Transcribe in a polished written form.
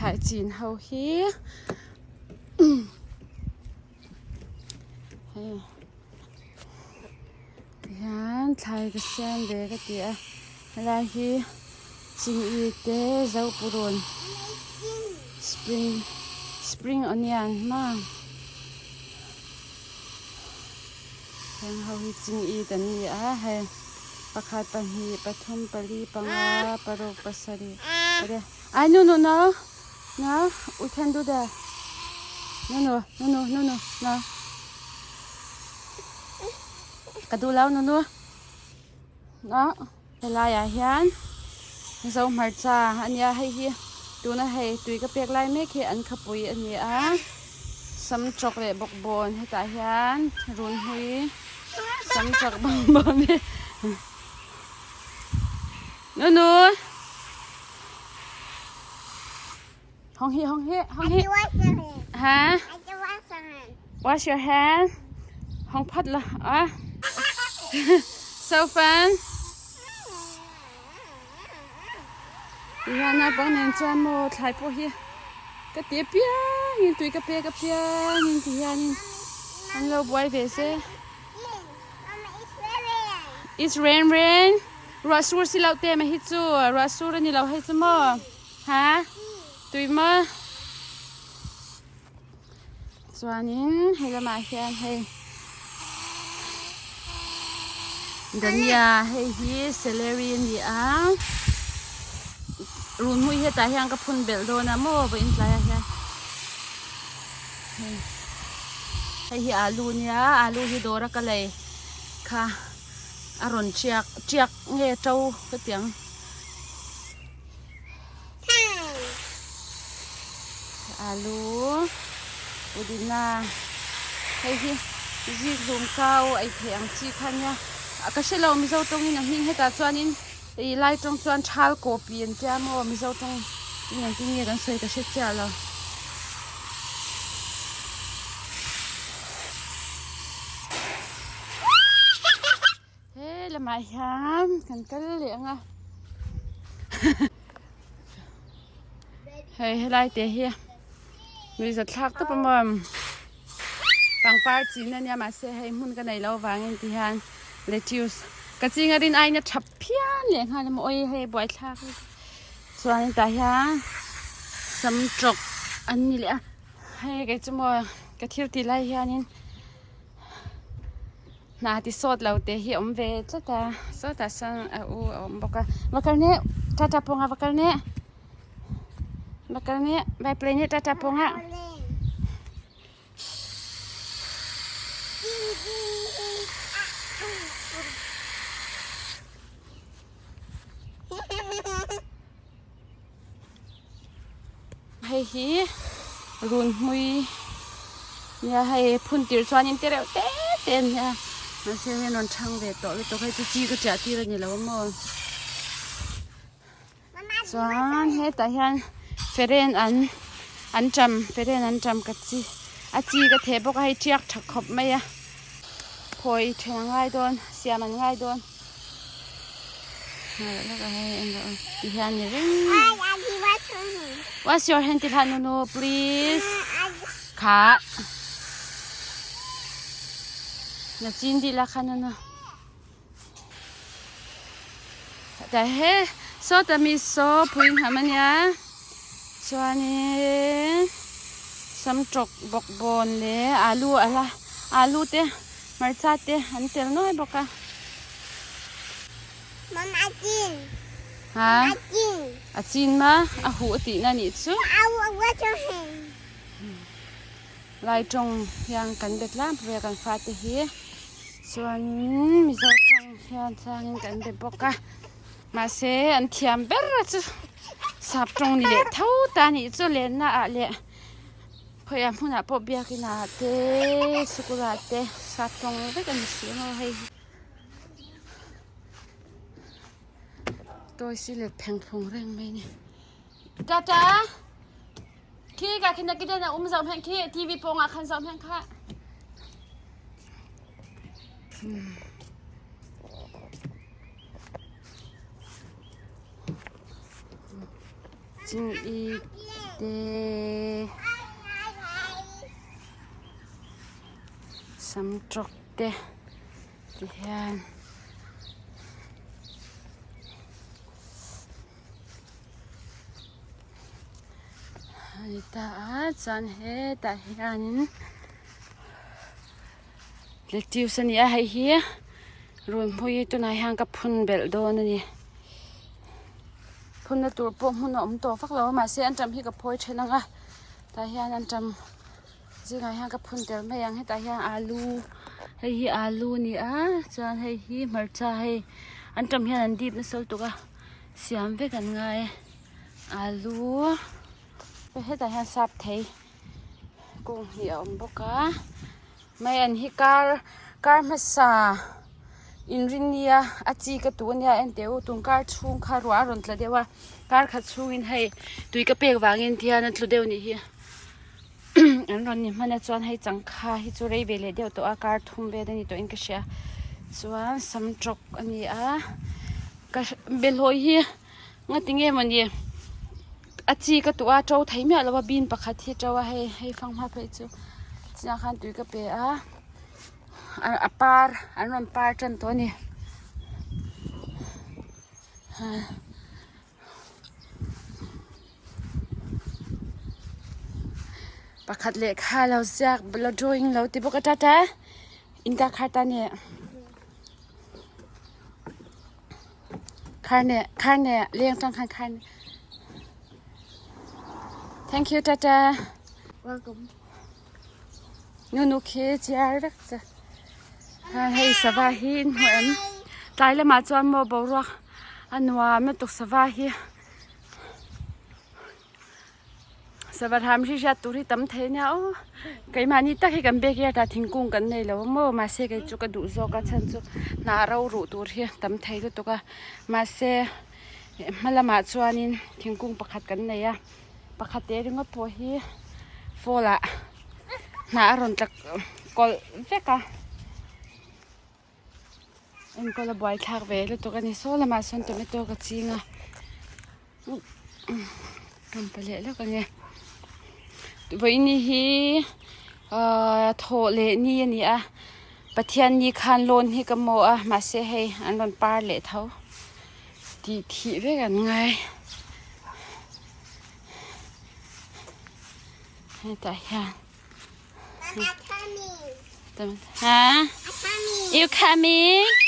Thlai chin ho hi hei tihian thlai ka siam ve ka ti a helai hi ching'i te zopurun spring spring onion maw heng ho hi ching'i te an ni a hei pakhat pahnih pathum pali panga paruk pasarih pariat ai nu nu no no we can do that no no no no no no no ka duh lo nu nu no helai ah hian zo hmarcha a nia hei hi tuna hei tui ka pek lai mek hi an khapui a ni a sam tawk leh bawkbawn hetah hian runhui sam tawk bawkbawn nu nu hong hi hong hi hong hi ha wash your hand hong phat la a so fun Tihian naupang nen chuan maw thlai pawh hi ka ti apiangin tui ka pek apiangin tihianin an lo buai ve se. It's rain rain ruah sur si loh te mai hi chu ruah sur a ni lo hei chu maw ha tui maw chuanin hei lamah hian hei dania hei hi celery a ni a runhmui hetah hian ka phun belh dawn a maw vawiin tlaiah hian hei hei hi alu a nia alu hi dawr a ka lei kha a rawn tiak tiak nge to ka ti ang. Alu pudina hei hi zik hlum kau ei theih ang chi kha nia ka hre lo mizo tawngin a hming hetah chuanin ih lai tawng chuan thal kawpi an tia maw mizo tawng in engtin nge kan sawi ka hre chiah lo. He lamah hian kan kal leh ang a hei helai te hi nuihza thlak tawp a maw pangpar chin ania mahse hei hmun ka nei loh avangin ti hian lettuce ka ching a rin aiin a tha phian leh nghal a maw awi hei buaithlak chuan tah hian sam tawk an ni leh a hei kei chu maw ka thil tih lai hianin. Hna ti sawt lo te hi a awm ve tlat a sawtah sawn a u a awm bawk a va kal nih tata pawnga va kal nih va kal nih vai play nih tata pawnga. Hei hi runhmui nia hei phun tir chuanin te reuh te te a nia mahse hei an rawn chhang ve tawh lutuk hei chu chi ka chiah tir a ni lo a maw chuan hetah hian feren an an ṭam feren an ṭam ka chi a chi ka theh bawk a hei ṭiak ṭha khawp mai a phawi ṭhen a ngai dawn siam an ngai dawn. Wash your hand ti hlah nunu please. Kha. Na cin dih la kha nunu. Ta he so ta mi so phuin ham ania. Chuanin samtawk bawkbawn leh alu ala alu te hmarcha te an tel nuai bawk a. Mama a chin. Ha? A chin. A chin ma a huh a tihna nih chu. Lai tawng hian kan be tlang ve kan fate hi chuanin Mizo tawng hian changin kan be bawk a. Mahse an thiam ber a chu sap tawng ni leh tho ta nih chu lenna ah leh khawiah hmunah pawh biakin ah te sikul ah te sap tawng vek a ni si maw hei hi toys hi let pheng phung reng mai a ni tata khi ka khi na kiden a um zoh hmanh khi tv pawng ah khan zoh hmanh kha. Te samtawk te ti hian a ni ta a chuan hetah hianin lettuce a ni a hei hi runhmui hi tunah hian ka phun belh dawn a ni phunna tur pawh hmun a awm tawh vak lo a mahse anṭam hi ka phawi then ang a tah hian anṭam zingah hian ka phun tel mai ang hetah hian alu hei hi alu a ni a chuan hei hi hmarcha hei anṭam hian an dip nasa lutuk a siam vek an ngai alu hetah hian sap thei kung hnih a awm bawk a mai an hi kar kar hmasa inrinnia a chi ka tu ania enteh u tun kar chhung kha ruah a rawn tla deuh a kar khat chhungin hei tui ka pek vangin tihian a tlu deuh anih hi an rawn ni hman a chuan hei changkha hi chu rei ve leh deuh tawh a kar thum vel a ni tawhin ka hria chuan samtawk a ni a ka bawlhhlawh hi ngati nge mawni a chi ka tuh a to thei miah lo a bean pakhat hi a to a hei hei fanghma phei chu chinah khan tui ka pe a a par an rawn par tan tawh a ni. Pakhat lehkha lo ziak lo drawing lo ti bawk a tata in ka khar ta nih khar nih khar nih leng tang khan khar nih thank you tata Welcome. Nu nu khi chiar vek che hei sava hi in hmu em tlai lamah chuan maw boruak a nuam lutuk sava hi sava hram hri hriat tur hi tam thei ania aw keimahni tak hi kan backyard ah thingkung kan nei lo a maw mahse kei chu ka duh zawk a chhan chu hnah ro ruh tur hi tam thei lutuk a mahse hma lamah chuanin thingkung pakhat kan nei a pakhat te ringawt pawh hi fall ah hnah a rawn tla kawlh vek a. Enkawl a buai thlak ve lutuk a ni saw lamah sawn tomato ka ching a rawn pa leh lawk ang e vawiini hi ahh thawh leh ni a ni a Pathian ni khan lawn hi ka maw a mahse hei an rawn par leh tho tih thih vek an ngai hetah hian. I'm coming. Huh? I'm coming. You coming?